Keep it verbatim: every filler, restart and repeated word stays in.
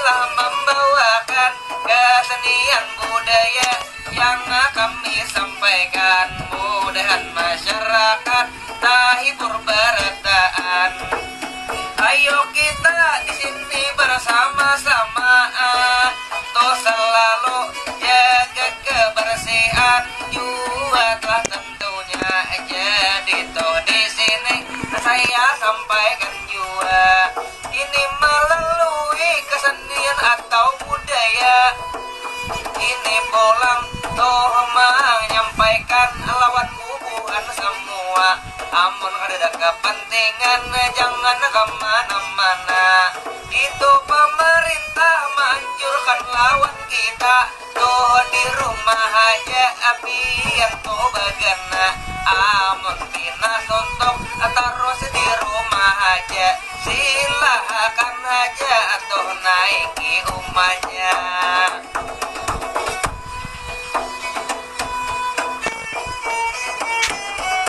telah membawakan kesenian budaya yang kami sampaikan. Mudahan masyarakat tahibur berataan. Ayo kita di sini bersama-sama, ah, tuh selalu jaga kebersihan jua telah tentunya. Jadi tuh di sini saya sampaikan jua, ini melalui kesenian atau budaya ini pulang tuh menyampaikan lawan bubuhan semua. Amun kadada kepentingan, jangan kemana-mana. Itu pemerintah manjurkan lawan kita tuh di rumah aja, apian tuh bagana. Amun pina suntuk, terus di rumah aja. Silakan aja tuh naiki umanya.